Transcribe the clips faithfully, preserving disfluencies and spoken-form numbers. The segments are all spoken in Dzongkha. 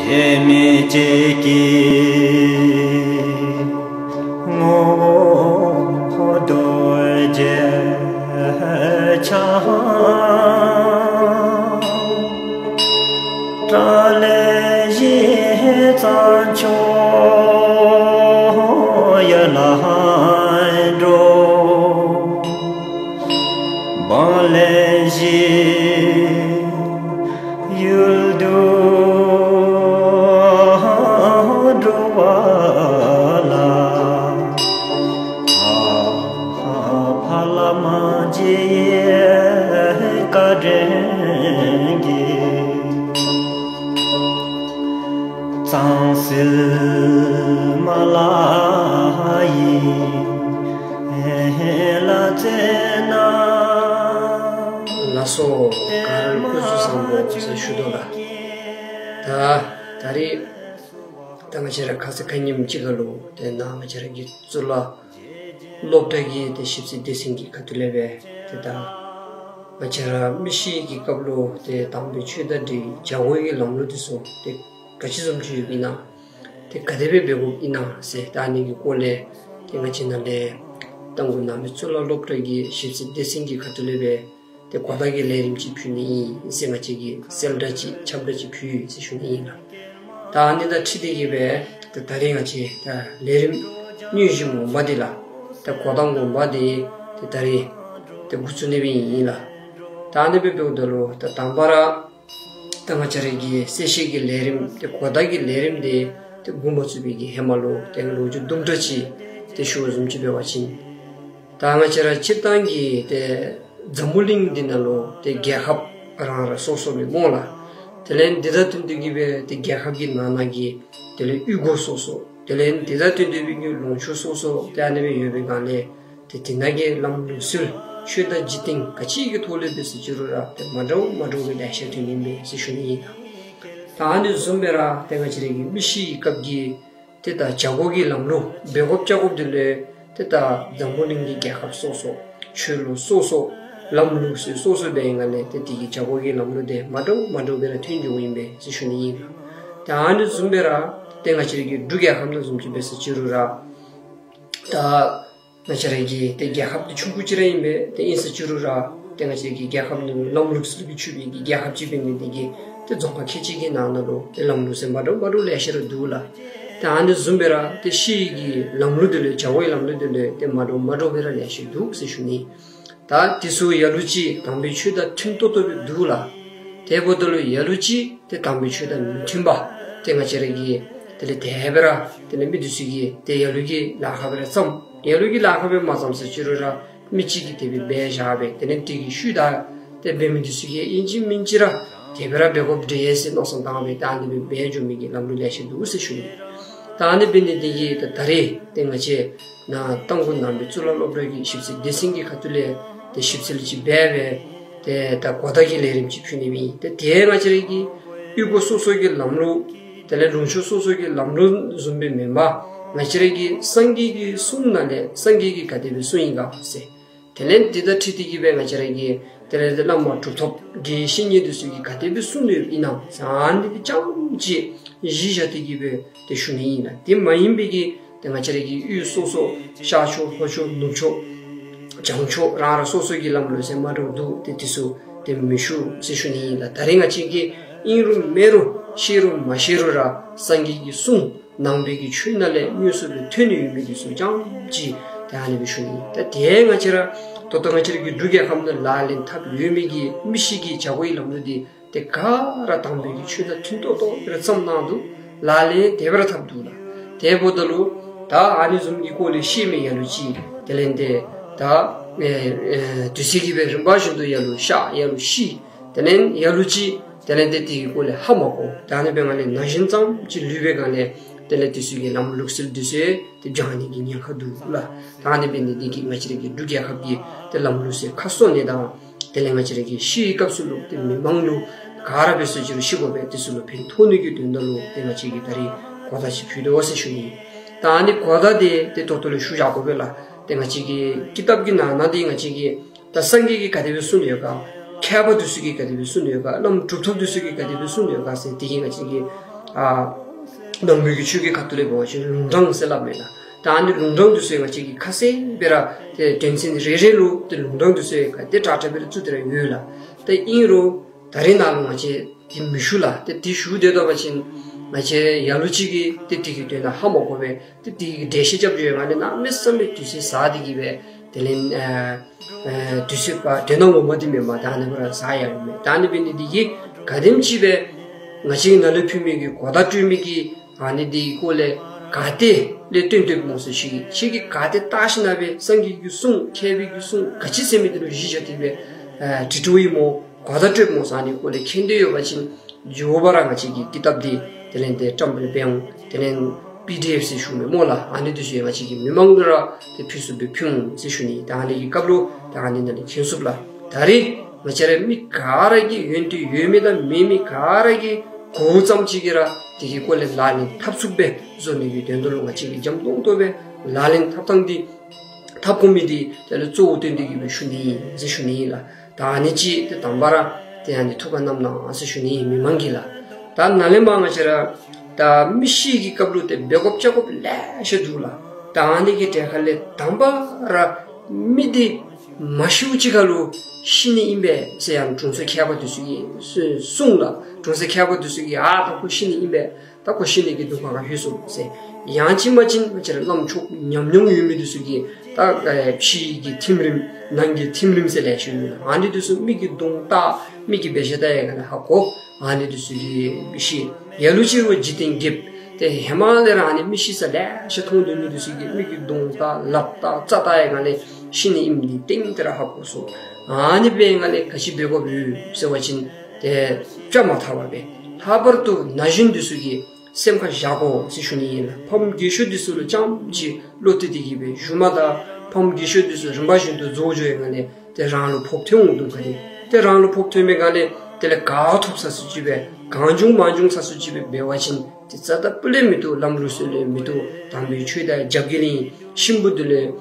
དེ་མི་གཅིག་གི་ངོ་བོ་རྡོ་རྗེ་འཆང་། སྐྲ་ལེན་བཞི་རྩྭ་མཆོག་ཡར་ལ་འགྲོ། བང་ལེན་བཞི་ཡུལ་དུ་འགྲོ་བ་ལ། ཕ་ལ་མ་འཇིགས་བཀའ་དྲིན་གྱིས། གཙང་སེལ་མ་ལ་ཡི་ལ་བཙས་ན། ལགས་སོ། ག་ར་ལུ་སྐུ་གཟུགས་བཟང་པོ་ཟེར་ཞུ་དོ་ལགས། ད་ད་རིས་ད་ང་བཅས་ར་ཁ་ཙ་ཁ་ཉིནམ་ཅིག་ཁ་ལུ་ཏེ་ནཱ་ང་བཅས་ར་གི་གཙུག་ལག་སློབ་གྲྭ་གི་ཏེ་ཞིབ་འཚོལ་སྡེ་ཚན་གྱི་ཁ་ཐུག་ལས་སྦེ་ཏེ་ད་ང་བཅས་ར་མི་ཤི་གི་སྐབས་ལུ་ཏེ་དམ་པའི་ཆོས་དང་འབྲེལ་བའི་བྱ་སྒོ་གི་ལམ་ལུགས་འདི་ཚུ་ཏེ་ག་ཅི་བཟུམ་ཅིག་ཡོདཔ་ཨིན་ན། ཏེ་ག་དེ་སྦེ་འབད་དགོཔ་ཨིན་ན་ཟེར་ད་ཨ་ནི་གི་སྐོར་ལས་ཏེ་ང་བཅས་ནཱ་ལས་རྟ་མགོ་ནང་པའི་གཙུག་ལག་སློབ་གྲྭ་གི་ཞིབ་འཚོལ་སྡེ་ཚན་གྱི་ཁ་ཐུག་ལས་སྦེ་ཏེ་གོ་བརྡ་གི་ལས་རིམ་ཅིག་ཕུལ་ནི་ཨིན་ཟེར་ང་བཅས་ཀྱིས་གསལ་བསྒྲགས་ཅིག་ཁྱབ་བསྒྲགས་ཅིག་ཕུལ་ཡི་ཟེར་ཞུ་ནི་ཨིན་ལགས། ད་ཨ་ནི་དང་འཁྲིལ་ཏེ་གི་སྦེ་ཏེ་ད་རིས་ང་བཅས་ད་ལས་རིམ་དངོས་གཞི་ངོ་མ་འདི་ལགས། ད་གོ་བརྡ་ངོ་མ་འདི་ཏེ་ད་རིས་ཏེ་འགོ་བཙུགས་ནི་སྦེ་ཨིན་ལགས། ད་ཨ་ནི་སྦེ་འབདཝ་ད་ལུ་ད་དང་པ་ར་ད་ང་བཅས་ར་གི་གསལ་བཤད་ཀྱི་ལས་རིམ་ཏེ་གོ་བརྡ་གི་ལས་རིམ་འདི་ཏེ་འགོ་མ་བཙུགས་པའི་གི་ཧེ་མ་ལུ་ཏེ་ལོ་རྒྱུས་དུམ་གྲ་ཅིག་ཏེ་ཞུ་བ་བཟུམ་ཅིག་འབད་བ་ཅིན། ད་ང་བཅས་ར་སྤྱིར་བཏང་གི་ཏེ་འཛམ་བུ་གླིང་འདི་ནང་ལུ་ཏེ་རྒྱལ་ཁབ་རང་ར་སོ་སོ་སྦེ་སྨོ་ལགས། དེ་ལས་འདི་དང་བསྟུན་ཏེ་གི་སྦེ་ཏེ་རྒྱལ་ཁབ་ཀྱི་ནང་ན་གི་དེ་ལས་གཡུས་སྒོ་སོ་སོ། དེ་ལས་འདི་དང་བསྟུན་ཏེ་སྦེ་གི་ལུང་ཕྱོགས་སོ་སོ་ཏེ་ཨ་ནི་སྦེ་ཡོད་པའི་སྒང་ལས་ཏེ་དེ་ནང་གི་ལམ་ལུགས་སྲོལ་ཆོས་དང་འཇིག་རྟེན་ག་ཅི་གི་ཐོག་ལས་འབད་ཟེར་ཅི་རུང་ར་ཏེ་མ་འདྲཝ་མ་འདྲཝ་སྦེ་ལེ་ཤ་ཐོན་ནི་ཨིན་པས་ཟེར་ཞུ་ནི་ཨིན་ལགས། ད་ཨ་ནི་བཟུམ་སྦེ་ར་ཏེ་ང་བཅས་ར་གི་མི་ཤི་བའི་སྐབས་ཀྱི་ཏེ་ད་བྱ་སྒོ་གི་ལམ་ལུགས་འབད་དགོཔ་བྱ་དགོཔ་འདི་ལས་ཏེ་ད་འཛམ་བུ་གླིང་གི་རྒྱལ་ཁབ་སོ་སོ་ཆོས་ལུགས་སོ་སོ་ལམ་ལུགས་སྲོལ་སོ་སོ་འབད་བའི་སྒང་ལས་ཏེ་དེ་གི་བྱ་སྒོ་གི་ལམ་ལུགས་འདི་མ་འདྲཝ་མ་འདྲཝ་སྦེ་ར་ཐོན་འགྱོཝ་ཨིན་པས་ཟེར་ཞུ་ནི་ཨིན་ལགས། ད་ཨ་ནི་བཟུམ་སྦེ་ར་ཏེ་ང་བཅས་ར་གི་འབྲུག་རྒྱལ་ཁབ་ནང་བཟུམ་ཅིག་འབད་ཟེར་ཅི་རུང་ར་ད་ང་བཅས་ར་གི་ཏེ་རྒྱལ་ཁབ་འདི་ཆུང་ཀུ་ཅིག་ར་ཨིན་པས། ཏེ་ཨིན་ཟེར་ཅི་རུང་ར་ཏེ་ང་བཅས་ཀྱི་རྒྱལ་ཁབ་ནང་ལུ་ལམ་ལུགས་སྲོལ་གྱིས་ཕྱུག་པའི་གི་རྒྱལ་ཁབ་ཅིག་འབད་ནི་དེ་གིས་ཏེ་རྫོང་ཁག་ཁལ་གཅིག་གི་ནང་ན་ལུ་ཏེ་ལམ་ལུགས་ཟེར་མ་འདྲཝ་མ་འདྲཝ་ལེ་ཤ་ར་འདུག་ལགས། ཏེ་ཨ་ནི་བཟུམ་སྦེ་ར་ཏེ་ཤི་གི་ལམ་ལུགས་འདི་ལས་བྱ་སྒོའི་ལམ་ལུགས་འདི་ལས་ཏེ་མ་འདྲཝ་མ་འདྲཝ་སྦེ་ར་ལེ་ཤ་འདུག་ཟེར་ཞུ་ནི། ད་དེ་ཚུ་ལ་ལུ་ཅིག་དམ་པའི་ཆོས་དང་མཐུན་ཏོག་ཏོ་སྦེ་འདུག་ལགས། དེ་འབདཝ་ད་ལུ་ལ་ལུ་ཅིག་ཏེ་དམ་པའི་ཆོས་དང་མི་མཐུན་པ་ཏེ་ང་བཅས་ར་གིས་དེ་ལས་དེ་སྦེ་ར་དེ་ལས་མི་འདི་ཚུ་གིས་ཏེ་ལ་ལུ་གིས་ལཱ་ཁག་སྦེ་ར་བརྩམས། ལ་ལུ་གིས་ལཱ་ཁག་སྦེ་མ་བརྩམས་ཟེར་ཅི་རུང་ར་མི་གཅིག་གིས་དེ་སྦེ་འབད་བཞག་སྦེ་དེ་ལས་དེ་གི་ཤུལ་ད་ཏེ་འབད་མི་འདི་ཚུ་གིས་ཨིན་ཅི་མིན་ཅི་ར་དེ་སྦེ་ར་འབད་དགོཔ་འདྲས་ཟེར་མནོ་བསམ་བཏང་སྦེ་ད་ཨ་ནི་སྦེ་འབད་འགྱོ་མི་གི་ལ་ལུ་ལེ་ཤ་འདུག་ཟེར་ཞུ་ནི། ད་ཨ་ནི་འབད་ནི་དེ་གིས་ད་ད་རེས་ཏེ་ང་བཅས་ནཱ་རྟ་མགོ་ནང་པའི་གཙུག་ལག་སློབ་གྲྭ་གི་ཞིབ་འཚོལ་སྡེ་ཚན་གྱི་ཁ་ཐུག་ལས་ཏེ་ཞིབ་འཚོལ་ཅིག་འབད་སྦེ་ཏེ་ད་གོ་བརྡ་གི་ལས་རིམ་ཅིག་ཕུལ་ནི་ཨིན། ཏེ་དེ་ང་བཅས་ར་གི་གཡུས་སྒོ་སོ་སོ་གི་ལམ་ལུགས་དེ་ལས་ལུང་ཕྱོགས་སོ་སོ་གི་ལམ་ལུགས་བཟུམ་སྦེ་མེན་པར་ང་བཅས་ར་གི་སངས་རྒྱས་ཀྱི་གསུང་ནང་ལས་སངས་རྒྱས་ཀྱིས་ག་དེ་སྦེ་གསུངས་ཡི་ག་ཟེར། དེ་ལས་འདི་དང་འཁྲིལ་ཏེ་གི་སྦེ་ང་བཅས་ར་གི་དེ་ལས་ཏེ་བླ་མ་གྲུབ་ཐོབ་དགེ་བའི་བཤེས་གཉེན་འདི་ཚུ་གིས་ག་དེ་སྦེ་གསུངས་ནུག་ཨིན་ན་ཟེར་ཨ་ནི་འདི་རྐྱངམ་ཅིག་གཞི་བཞག་སྟེ་གི་སྦེ་ཏེ་ཞུ་ནི་ཨིན་ལགས། དེ་མ་ཡིན་པའི་གི་ཏེ་ང་བཅས་ར་གི་གཡུས་སོ་སོ་ཤར་ཕྱོགས་ལྷོ་ཕྱོགས་ནུབ་ཕྱོགས་བྱང་ཕྱོགས་རང་རང་སོ་སོ་གི་ལམ་ལུགས་ཟེར་མ་འདྲཝ་འདུག། ཏེ་དེ་ཚུ་ཏེ་མི་ཞུ་ཟེར་ཞུ་ནི་ཨིན་ལགས། ད་རེས་ང་བཅས་ཀྱིས་ཨིན་རུང་མེན་རུང་ཤེས་རུང་མ་ཤེས་རུང་ར་སངས་རྒྱས་ཀྱི་གསུང་ནང་པའི་གི་ཆོས་ནང་ལས་དངོས་སུ་སྦེ་ཐོན་ནི་ཡོད་མི་འདི་ཚུ་རྐྱངམ་ཅིག་ཏེ་ཨ་ནི་སྦེ་ཞུ་ནི། ད་དེ་ང་བཅས་ར་ད་ལྟོ་ང་བཅས་ར་གི་འབྲུག་རྒྱལ་ཁབ་ནང་ལག་ལེན་འཐབ་ཡོད་མི་གི་མི་ཤི་གི་བྱ་སྒོའི་ལམ་ལུགས་འདི་ཏེ་ག་ར་དམ་པའི་གི་ཆོས་དང་མཐུན་ཏོག་ཏོ་སྦེ་ར་བརྩམས་གནང་འདུག། ལག་ལེན་དེ་སྦེ་ར་འཐབ་འདུག་ལགས། དེ་འབདཝ་ད་ལུ་ད་ཨ་ནི་བཟུམ་གྱི་སྐོར་ལས་ཤེས་མི་ལ་ལུ་ཅིག་དེ་ལས་ཏེ་ད་ཨེ་ཨེ་དུས་ཚོད་ཀྱིས་སྦེ་རིམ་པ་བཞིན་དུ་ལ་ལུ་གཤགས། ལ་ལུ་ཤི། དེ་ལས་ལ་ལུ་ཅིག་དེ་ལས་ཏེ་དེ་གི་སྐོར་ལས་ཧ་མ་གོ། ད་ཨ་ནི་སྦེ་ང་ལས་ན་གཞོན་ཙམ་ཅིག་ལུས་པའི་སྒང་ལས་དེ་ལས་དེ་ཚུ་གི་ལམ་ལུགས་སྲོལ་འདི་ཚུ་ཏེ་འགྱངས་ནི་གི་ཉེན་ཁ་འདུག་ལགས། ད་ཨ་ནི་འབད་ནི་འདི་གིས་ང་བཅས་ར་གི་འབྲུག་རྒྱལ་ཁབ་ཀྱི་ཏེ་ལམ་ལུགས་སྲོལ་ཁ་གསོ་ནི་དང་དེ་ལས་ང་བཅས་ར་གི་ཤི་བའི་སྐབས་སུ་ལུ་ཏེ་མི་མང་ལུ་ག་ར་འབད་ཟེར་ཅི་རུང་ཤི་དགོ་པས། དེ་ཚུ་ལུ་ཕན་ཐོགས་ནི་གི་དོན་དག་ལུ་ཏེ་ང་བཅས་ཀྱིས་ད་རེས་གོ་བརྡ་ཅིག་ཕུལ་དོ་ཟེར་ཞུ་ནི། ད་ཨ་ནི་གོ་བརྡ་འདི་ཏེ་ད་ལྟོ་ལས་ཞུ་བཞག་དགོ་པས་ལགས། ཏེ་ང་བཅས་ཀྱི་ཀི་ཏབ་ཀྱི་ནང་ན་འདི་ང་བཅས་ཀྱིས་ད་སངས་རྒྱས་ཀྱིས་ག་དེ་སྦེ་གསུངས་ཡོད་ག། མཁས་པ་འདི་ཚུ་གིས་ག་དེ་སྦེ་གསུངས་ཡོད་ག། བླམ་གྲུབ་ཐོབ་འདི་ཚུ་གིས་ག་དེ་སྦེ་གསུངས་ཡོད་ག་ཟེར་དེ་གིས་ང་བཅས་ཀྱིས་ ཨ་ནང་པའི་གི་ཆོས་ཀྱི་ཁ་ཐུག་ལས་འབད་བ་ཅིན་ལུང་དྲངས་ཟེར་སླབ་མས་ལགས། ད་ཨ་ནི་ལུང་དྲངས་འདི་ཚུ་ཡང་ང་བཅས་ཀྱིས་ཁ་གསལ་སྦེ་ར་ཏེ་དོན་ཚན་རེ་རེ་ལུ་ཏེ་ལུང་དྲངས་འདི་ཚུ་ཡང་ག་དེ་དྲག་དྲག་སྦེ་ར་བཙུགས་ཏེ་ར་ཡོད་ལགས། ཏེ་ཨིན་རུང་ད་རེས་ནཱ་ལུ་ང་བཅས་དེ་མི་ཞུ་ལགས། ཏེ་དེ་ཞུ་སྡོད་པ་ཅིན་ང་བཅས་ལ་ལུ་ཅིག་གིས་ཏེ་དེ་གི་དོན་དག་ཧ་མ་གོ་བས། ཏེ་དེ་གི་འགྲེལ་བཤད་རྐྱབ་ཞུ་ཡང་ང་ལས་གནམ་མེད་ས་མེད་དུས་ཚོད་ཟ་སྟེ་གི་སྦེ་དེ་ལས་ཨ་ཨ་དུས་ཚོད་པ་དེ་ནང་ངོ་མ་འདི་མེན་པར་ད་ཨ་ནི་སྦེ་ར་ཟ་ཡང་མེད། ད་ཨ་ནི་འབད་ནི་འདི་གིས་ག་དེམ་ཅིག་སྦེ་ང་བཅས་ནཱ་ལས་ཕུལ་མི་གི་གོ་བརྡ་སྤྲོད་མི་གི་ཨ་ནི་འདི་གི་སྐོར་ལས་ག་ཏེ་ལས་བཏོན་བཏོནམ་སྨོ་ཟེར་ཞུ་ཡི། ཁྱེད་ཀྱིས་ག་ཏེ་བལྟ་ཞིན་ན་སྦེ་སངས་རྒྱས་ཀྱི་གསུང་མཁས་པའི་གི་གསུང་ག་ཅི་ཟེར་མི་འདི་ལུ་གཞི་བཞག་སྟེ་སྦེ་ཨ་དྲི་དྲིཝ་ཨིན་སྨོ། གོ་བརྡ་སྤྲོདཔ་སྨོ་ཟེར་ཨ་ནི་སྐོར་ལས་མཁྱེན་འདོད་ཡོད་པ་ཅིན་མགྱོགས་པ་ར་ང་བཅས་ཀྱི་ཀི་དེབ་འདི་དེ་ལས་ཏེ་བཀྲམ་སྤེལ་འབད་འོང་། དེ་ལས་པི་ཌི་ཨེཕ་ཟེར་ཞུ་མི་སྨོ་ལགས། ཨ་ནི་འདི་ཚུ་ཡང་ང་བཅས་ཀྱིས་མི་མང་ལུ་ར་ཏེ་ཕུལ་ཚུགསཔ་སྦེ་ཕུལ་འོང་ཟེར་ཞུ་ནི། ད་ཨ་ནི་གི་སྐབས་ལུ་ད་ཨ་ནི་ནང་ལས་མཁྱེན་ཚུགསཔ་ལགས། ད་རེས་ང་བཅས་ར་མི་ག་ར་གིས་ཡོན་ཏན་ཡོད་མི་དང་མེད་མི་ག་ར་གིས་གོཝ་ཙམ་ཅིག་གིས་ར་དེ་གི་སྐོར་ལས་ལག་ལེན་འཐབ་ཚུགསཔ་སྦེ་བཟོ་ནི་གི་དོན་དག་ལུ་ང་བཅས་ཀྱིས་འཇམ་ཏོང་ཏོ་སྦེ་ལག་ལེན་འཐབ་ཐངས་འདི་འཐབ་དགོ་མི་འདི་དེ་ལས་གཙོ་བོ་བཏོན་ཏེ་གི་སྦེ་ཞུ་ནི་ཟེར་ཞུ་ནི་ལགས། ད་ཨ་ནི་ཅིག་ཏེ་དང་པ་ར་ཏེ་ཨ་ནི་ཐུགས་ཁར་བསྣམ་གནང་ཟེར་ཞུ་ནི་མི་མང་གིས་ལགས། ད་ནཱ་ལས་མར་ང་བཅས་ར་ད་མི་ཤི་གི་སྐབས་ལུ་ཏེ་འབད་དགོཔ་བྱ་དགོཔ་ལེ་ཤ་འདུག་ལགས། ད་ཨ་ནི་གི་གྲལ་ཁ་ལས་དང་པ་ར་མི་འདི་མ་ཤིཝ་ཅིག་ཁར་ལུ་ཤི་ནི་ཨིན་པས་ཟེར་ཡང་དྲུང་འཚོ་མཁས་པ་འདི་ཚུ་གིས་གསུངས་ལགས། དྲུང་འཚོ་མཁས་པ་འདི་ཚུ་གིས་ཨ་ད་ཁོ་ཤི་ནི་ཨིན་པས། ད་ཁོ་ཤི་ནི་གི་དུས་ཁར་ལྷོད་སོང་ཟེར། ཡང་ཅིན་མ་ཅིན་ང་བཅས་ར་བླམ་ཆོསཔ་ཉམས་མྱོང་ཡོད་མི་འདི་ཚུ་གིས་ད་ཨེ་ཕྱི་གི་ཐིམ་རིམ་ནང་གི་ཐིམ་རིམ་ཟེར་ལེ་ཤ་ཡོད་ལགས། ཨ་ནི་འདི་ཚུ་མི་གི་གདོང་བལྟ་མི་གི་འབད་བཞག་བལྟ་ཡི་ག་ལས་ཧ་གོ། ཨ་ནི་འདི་ཚུ་གིས་ཤེས། ལ་ལུ་ཅིག་ར་འཇིག་རྟེན་རྒསཔ་ཏེ་ཧེ་མ་ལས་ར་ཨ་ནི་མི་ཤི་ས་ལེ་ཤ་མཐོང་སྡོད་མི་འདི་ཚུ་གིས་མི་གི་གདོང་བལྟ་ལགཔ་བལྟ་རྩ་བལྟ་ཡི་ག་ལས་ཤི་ནི་ཨིནམ་འདི་ཏན་ཏན་ར་ཧ་གོ་སོང་། ཨ་ནི་འབད་ཡི་ག་ལས་ག་ཅི་འབད་དགོཔ་ཡོད་ཟེར་བ་ཅིན་ཏེ་བཅའ་མར་ཐལ་བ་སྦེ་ལྷག་པར་དུ་ན་གཞོན་འདི་ཚུ་གིས་སེམས་ཁར་བཞག་དགོ་ཟེར་ཞུ་ནི་ཨིན་ལགས། ཕམ་རྒས་ཤོས་འདི་ཚུ་ལུ་རྐྱངམ་ཅིག་བློ་གཏད་དེ་གི་སྦེ་བཞུགས་མ་ད་ཕམ་རྒས་ཤོས་འདི་ཚུ་རིམ་པ་བཞིན་དུ་རྫོགས་འགྱོ་ཡི་ག་ལས་ཏེ་རང་ལུ་ཕོག་ཐོན་འོང་དོ་ག་ལས། ཏེ་རང་ལུ་ཕོག་ཐོན་མི་ག་ལས་དེ་ལས་ག་ཐོབ་ས་སུ་ཅིག་སྦེ་གང་བྱུང་མང་བྱུང་ས་སུ་ཅིག་སྦེ་འབད་བ་ཅིན་ཏེ་རྩ་དང་སྤུ་ལས་མི་བཏུབ། ལམ་ལུགས་སྲོལ་ལས་མི་བཏུབ། དམ་པའི་ཆོས་དང་རྒྱབ་འགལ་ཨིན། གཤིན་པོ་འདི་ལས་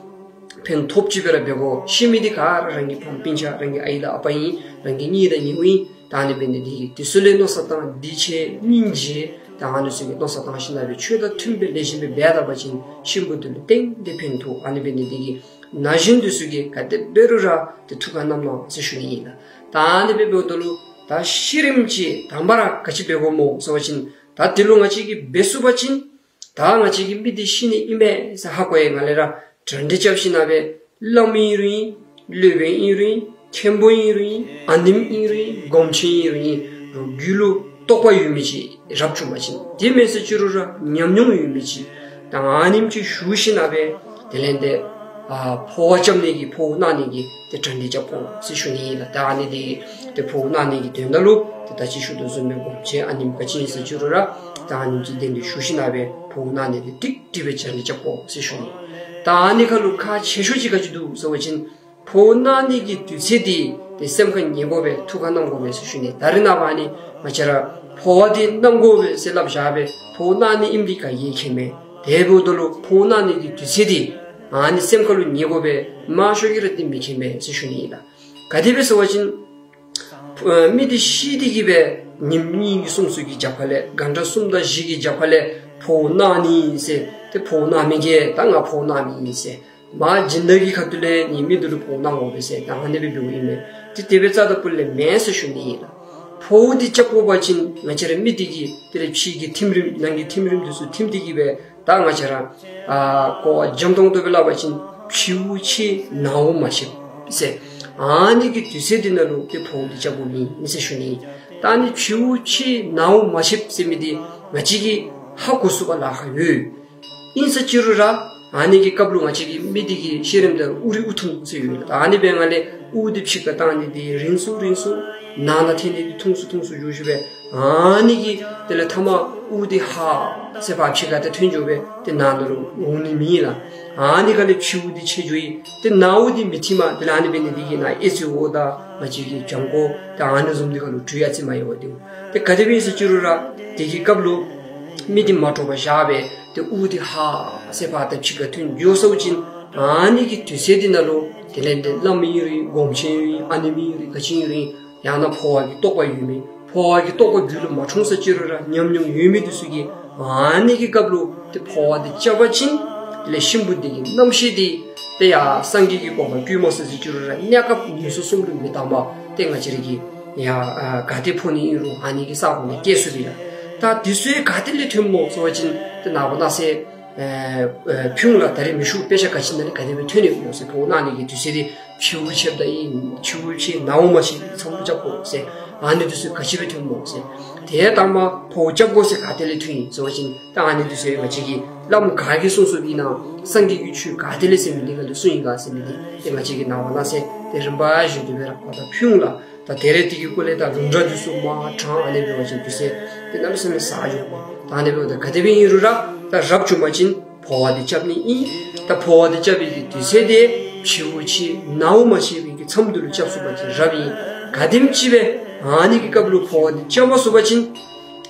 ཕན་ཐོགསཔ་ཅིག་སྦེ་ར་འབད་དགོ། ཤི་མི་འདི་ག་ར་རང་གི་ཕམ་སྤུན་ཆ་རང་གི་ཨའི་དང་ཨ་པ་ཨིན། རང་གི་གཉེན་དང་ཉེ་བོ་ཨིན། ད་ཨ་ནི་འབད་ནི་འདི་གིས་དེ་ཚུ་ལས་མནོ་བསམ་བཏང་འདི་ཆེ་སྙིང་རྗེ། ད་ཨ་ནི་ཚུ་གི་མནོ་བསམ་བཏང་ཞིན་ན་སྦེ་ཆོས་དང་མཐུནམ་སྦེ་ལེགས་ཤོམ་སྦེ་འབད་ད་པ་ཅིན་གཤིན་པོ་འདི་ལུ་ཏན་ཏན་ཕན་ཐོགས། ཨ་ནི་འབད་ནི་འདི་གིས་ན་གཞོན་འདི་ཚུ་གིས་ག་དེ་འབད་རུང་ར་ཏེ་ཐུགས་ཁར་བསྣམ་གནང་ཟེར་ཞུ་ནི་ཨིན་ལགས། ད་ཨ་ནི་སྦེ་འབདཝ་ད་ལུ་ད་ཤི་རནམ་ཅིག་དང་པ་ར་ག་ཅི་འབད་དགོཔ་སྨོ་ཟེར་བ་ཅིན་ད་དེ་ལུ་ང་བཅས་ཀྱིས་འབད་ཚུགས་པ་ཅིན་ད་ང་བཅས་ཀྱིས་མི་འདི་ཤི་ནི་ཨིན་མས་ཟེར་ཧ་གོ་ཡི་ག་ལས་ར་གྲ་སྒྲིག་རྐྱབ་ཞིན་ན་སྦེ་བླམ་ཨིན་རུང་ཨིན། སློབ་དཔོན་ཨིན་རུང་ཨིན། མཁན་པོ་ཨིན་རུང་ཨིན། ཨ་ནེམོ་ཨིན་རུང་ཨིན། སྒོམ་ཆེན་ཨིན་རུང་ཨིན། རོགས་རྒྱུད་ལུ་རྟོགས་པ་ཡོད་མི་ཅིག་རབ་བྱུང་པ་ཅིན་དེ་མེན་ཟེར་ཅི་རུང་ར་ཉམས་མྱོང་ཡོད་མི་ཅིག་ད་ཨ་ནེམ་ཅིག་ཞུ་ཞིན་ན་སྦེ་དེ་ལས་ཏེ་ཨ་འཕོ་བ་རྐྱབ་ནི་གི་འཕོ་བ་གནང་ནི་གི་ཏེ་གྲ་སྒྲིག་རྐྱབ་དགོ་ཟེར་ཞུ་ནི་ཨིན་ལགས། ད་ཨ་ནི་འདི་ཏེ་འཕོ་བ་གནང་ནི་གི་དོན་དག་ལུ་ཏེ་ད་ཅི་ཞུ་དོ་བཟུམ་སྦེ་སྒོམ་ཆེན་ཨ་ནེམོ་ག་ཅི་ཨིན་ཟེར་ཅི་རུང་ར་ད་ཨ་ནེམ་ཅིག་གདན་འདྲེན་ཞུ་ཞིན་ན་སྦེ་འཕོ་བ་གནང་ནི་འདི་ཏིག་ཏིག་སྦེ་གྲ་སྒྲིག་རྐྱབ་དགོ་ཟེར་ཞུ་ནི། ད་ཨ་ནི་ཁར་ལུ་ཁག་ཆེ་ཤོས་ཅིག་ག་ཅི་འདུག་ཟེར་བ་ཅིན་འཕོ་བ་གནང་ནི་གི་དུས་ཚོད་འདི་ཏེ་སེམས་ཁར་ངེས་དགོ་པས། ཐུགས་ཁར་བསྣམ་དགོ་པས་ཟེར་ཞུ་ནི། ད་རེས་ནངས་པ་ཨ་ནི་ང་བཅས་ར་འཕོ་བ་འདི་གནང་དགོ་པས་ཟེར་སླབ་བཞག་པས། འཕོ་བ་གནང་ནི་ཨིནམ་འདི་ག་གིས་མཁྱེན་མས། དེ་འབདཝ་ད་ལུ་འཕོ་བ་གནང་ནི་གི་དུས་ཚོད་འདི་ཨ་ནི་སེམས་ཁར་ལུ་ངེས་དགོ་པས། མང་ཤོས་ཀྱིས་ར་འདི་མི་མཁྱེན་པས་ཟེར་ཞུ་ནི་ཨིན་ལགས། ག་དེ་སྦེ་ཟེར་བ་ཅིན་ཨ་མི་འདི་ཤི་སྟེ་གི་སྦེ་ཉིནམ་གཉིས་གསུམ་ཚུ་གི་རྒྱབ་ཁ་ལས་གང་དྲག་གསུམ་དང་བཞི་གི་རྒྱབ་ཁ་ལས་འཕོ་བ་གནང་ནི་ཟེར་ཏེ་འཕོ་བ་གནང་མི་གིས་ད་ང་འཕོ་བ་གནང་མི་ཨིན་ཟེར། མ་སྦྱིན་བདག་གི་ཁ་ཐུག་ལས་ནི་མི་འདི་ལུ་འཕོ་བ་གནང་དགོ་པས་ཟེར་ད་ཨ་ནི་སྦེ་འབདཝ་ཨིན་མས། ཏེ་དེ་སྦེ་རྩ་དང་སྤུ་ལས་མེན་ཟེར་ཞུ་ནི་ཨིན་ལགས། འཕོ་བ་འདི་རྐྱབ་དགོ་པ་ཅིན་ང་བཅས་ར་མི་འདི་གིས་དེ་ལས་ཕྱི་གི་ཐིམ་རིམ་ནང་གི་ཐིམ་རིམ་འདི་ཚུ་ཐིམ་སྟེ་གི་སྦེ་ད་ང་བཅས་ར་ཨ་གོ་བ་འཇམ་ཏོང་ཏོ་སྦེ་སླབ་པ་ཅིན་ཕྱི་དབུགས་ཆད་ནང་དབུགས་མ་ཤེསཔ་ཟེར། ཨ་ནི་གི་དུས་ཚོད་འདི་ནང་ལུ་ཏེ་འཕོ་བ་འདི་རྐྱབ་དགོཔ་ཨིན་ཟེར་ཞུ་ནི། ད་ཨ་ནི་ཕྱི་དབུགས་ཆད་ནང་དབུགས་མ་ཤེསཔ་ཟེར་མི་འདི་ང་བཅས་ཀྱིས་ཧ་གོ་ཚུགས་པར་ལཱ་ཁག་ཡོད། ཨིན་ཟེར་ཅི་རུང་ར་ཨ་ནི་གི་སྐབས་ལུ་ང་བཅས་ཀྱི་མི་འདི་གི་ཤི་རནམ་ད་དབུགས་རིང་དབུགས་ཐུང་ཟེར་ཡོད་ལགས། ཨ་ནི་འབད་ཡི་ག་ལས་དབུགས་འདི་ཕྱི་ཁར་བཏང་ནི་འདི་རིང་སུ་རིང་སུ་ནང་ན་ཐོན་ནི་འདི་ཐུང་སུ་ཐུང་སུ་འགྱོ་ཞིནམ་སྦེ་ཨ་ནི་གི་དེ་ལས་མཐའ་མ་དབུགས་འདི་ཧ་ཟེར་ཕར་ཕྱི་ཁར་ཏེ་ཐོན་འགྱོ་སྦེ་ཏེ་ནང་ན་ལུ་འོང་ནི་མེད་ལགས། ཨ་ནི་ག་ལས་ཕྱི་དབུགས་འདི་ཆད་འགྱོ་ཡི། ཏེ་ནང་དབུགས་འདི་མི་ཐིམ་པར་དེ་ལས་ཨ་ནི་འབད་ནི་འདི་གིས་ནཱ་ཨེ་ཙི་འོ་དང་ང་བཅས་ཀྱི་བྱང་ཁོག་ཏེ་ཨ་ནི་བཟུམ་འདི་ཁར་ལུ་དྲོད་ཨ་ཙི་མ་ཡལ་བར་སྡོད་འོང་། ཏེ་ག་དེ་སྦེ་ཨིན་ཟེར་ཅི་རུང་ར་དེ་གི་སྐབས་ལུ་མི་འདི་མ་དཀྲོགས་པར་བཞག་སྦེ་ཏེ་དབུགས་འདི་ཧ་ཟེར་ཕར་ཏེ་ཕྱི་ཁར་ཐོན་འགྱོ་སོང་ཅིན་ཨ་ནི་གི་དུས་ཚོད་འདི་ནང་ལུ་དེ་ལས་ཏེ་བླམ་ཨིན་རུང་སྒོམ་ཆེན་ཨིན་རུང་ཨ་ནེམོ་ཨིན་རུང་ག་ཅི་ཨིན་རུང་ཡང་ན་འཕོ་བ་གི་རྟོགས་པ་ཡོད་མི་ འཕོ་བ་གི་རྟོགས་པ་རྒྱུད་ལུ་མ་འཁྲུངས་ས་ཅི་རུང་ར་ཉམས་མྱོང་ཡོད་མི་འདི་ཚུ་གིས་ཨ་ནི་གི་སྐབས་ལུ་ཏེ་འཕོ་བ་འདི་རྐྱབ་པ་ཅིན་དེ་ལས་གཤིན་པོ་འདི་གི་རྣམ་ཤེས་འདི་ཏེ་ཡར་སངས་རྒྱས་ཀྱི་གོ་འཕང་བཀོད་མ་ཚུགས་ས་ཅི་རུང་ར་གནས་སྐབས་ངན་སོང་གསུམ་ལུ་མི་གཏང་པར་ཏེ་ང་བཅས་ར་གིས་ཡར་ཨ་ག་ཏེ་འཕོ་ནི་ཨིན་རུང་ཨ་ནི་གི་ས་གོ་ལུ་སྐྱེ་ཚུགས་པས་ལགས། ད་འདི་ཚུ་ག་ཏེ་ལས་ཐོནམ་སྨོ་ཟེར་བ་ཅིན་ཏེ་ནངས་པ་གནངས་ཚེ་ཨེ་ཨེ་ཕུལ་ལགས། ད་རེས་མི་ཤུགས་དཔེ་ཆ་ག་ཅི་ནང་ལས་ག་དེ་སྦེ་ཐོན་ནི་སྨོ་ཟེར། འཕོ་བ་གནང་ནི་གི་དུས་ཚོད་འདི་ཕྱི་དབུགས་ཆདཔ་ད་ཨིན། ཕྱི་དབུགས་ཆད་ནང་དབུགས་མ་ཆད་པའི་མཚམས་ལུ་རྐྱབ་དགོ་ཟེར། ཨ་ནི་འདི་ཚུ་ག་ཅི་སྦེ་ཐོནམ་སྨོ་ཟེར། ཏེ་དང་པ་འཕོ་བ་རྐྱབ་དགོ་ཟེར་ག་ཏེ་ལས་ཐོན་ཡི་ཟེར་བ་ཅིན་ད་ཨ་ནི་འདི་ཚུ་ང་བཅས་ཀྱིས་བླམ་ག་གིས་གསུངས་གསུངསམ་ཨིན་ན་སངས་རྒྱས་ཀྱི་ཆོས་ག་ཏེ་ལས་ཟེར་མི་འདི་ག་ལས་གསུངས་ཡི་ག་ཟེར་མི་འདི་ཏེ་ང་བཅས་ཀྱིས་ནངས་པ་གནངས་ཚེ་ཏེ་རིམ་པ་བཞིན་དུ་སྦེ་ར་ཕར་ཕུལ་ལགས། ད་དེ་རེ་འདི་གི་སྐོར་ལས་ད་ལུང་འདྲེན་འདི་ཚུ་མ་དྲངས་ཨ་ནི་འབད་བ་ཅིན་དུས་ཚོད་འདི་གནམ་མེད་ས་མེད་ཟ་འགྱོཝ་མས། ད་ཨ་ནི་འབདཝ་ད་ག་དེ་སྦེ་ཨིན་རུང་ར་ད་རབ་བྱུང་པ་ཅིན་འཕོ་བ་འདི་རྐྱབ་ནི་ཨིན། ད་འཕོ་བ་འདི་རྐྱབ་པའི་གི་དུས་ཚོད་འདི་ཕྱི་དབུགས་ཆད་ནང་དབུགས་མ་ཆད་པའི་གི་མཚམས་འདི་ལུ་རྐྱབ་ཚུགས་པ་ཅིན་རབ་ཨིན། ག་དེམ་ཅིག་སྦེ་ཨ་ནི་གི་སྐབས་ལུ་འཕོ་བ་འདི་རྐྱབ་མ་ཚུགས་པ་ཅིན་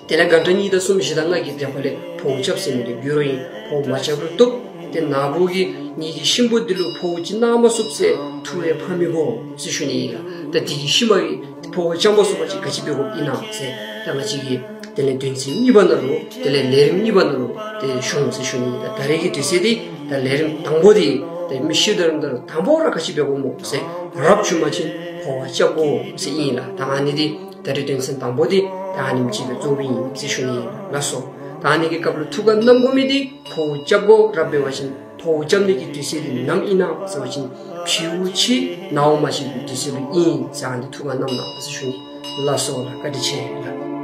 དེ་ལས་གྷན་ཊ་གཉིས་དང་གསུམ་བཞི་དང་ལྔ་གི་གྲས་ཁར་ལས་འཕོ་བ་རྐྱབ་ཟེར་མི་འདི་འགྱུར་རུང་ཨིན། འཕོ་བ་མ་རྐྱབ་རུང་བཏུབ། ཏེ་ནཱ་བུ་གིས་ངེ་གི་གཤིན་པོ་འདི་ལུ་འཕོ་བ་ཅིག་གནང་མ་ཚུགས་ཟེར་ཐུགས་ཕམ་མི་དགོ་ཟེར་ཞུ་ནི་ཨིན་ལགས། ད་འདི་གི་གཤིན་པོ་གི་འཕོ་བ་རྐྱབ་མ་ཚུགས་པ་ཅིན་ག་ཅི་འབད་དགོཔ་ཨིན་ན་ཟེར་ད་ང་བཅས་ཀྱིས་དེ་ལས་དོན་ཚན་གཉིས་པ་ནང་ལུ་དེ་ལས་ལས་རིམ་གཉིས་པ་ནང་ལུ་ཏེ་ཞུ་འོང་ཟེར་ཞུ་ནི་ཨིན། ད་ད་རེས་ཀྱི་དུས་ཚོད་འདི་ད་ལས་རིམ་དང་པོ་འདི་ད་མི་ཤི་དོ་རུང་ད་རུང་དང་པོ་ར་ག་ཅི་འབད་དགོཔ་སྨོ་ཟེར་རབ་བྱུང་པ་ཅིན་འཕོ་བ་རྐྱབ་དགོ་ཟེར་ཨིན་ལགས། ད་ཨ་ནི་འདི་ད་རེས་དོན་ཚན་དང་པོ་འདི་ད་ཨ་ནེམ་ཅིག་སྦེ་རྫོགསཔ་ཨིན་ཟེར་ཞུ་ནི་ཨིན་ལགས་སོ། ད་ཨ་ནི་གི་སྐབས་ལུ་ཐུགས་ཁར་བསྣམ་དགོ་མི་འདི་འཕོ་བ་རྐྱབ་དགོ། རབ་འབད་བ་ཅིན་འཕོ་བ་རྐྱབ་ནི་གི་དུས་ཚོད་འདི་ནམ་ཨིན་ན་ཟེར་བ་ཅིན་ཕྱི་དབུགས་ཆད་ནང་དབུགས་མ་ཆད་པའི་དུས་ཚོད་ལུ་ཨིན་ཟེར་ཨ་ནི་ཐུགས་ཁར་བསྣམ་གནང་ཟེར་ཞུ་ནི་ལགས་སོ་ལགས། བཀའ་དྲིན་ཆེ་ལགས།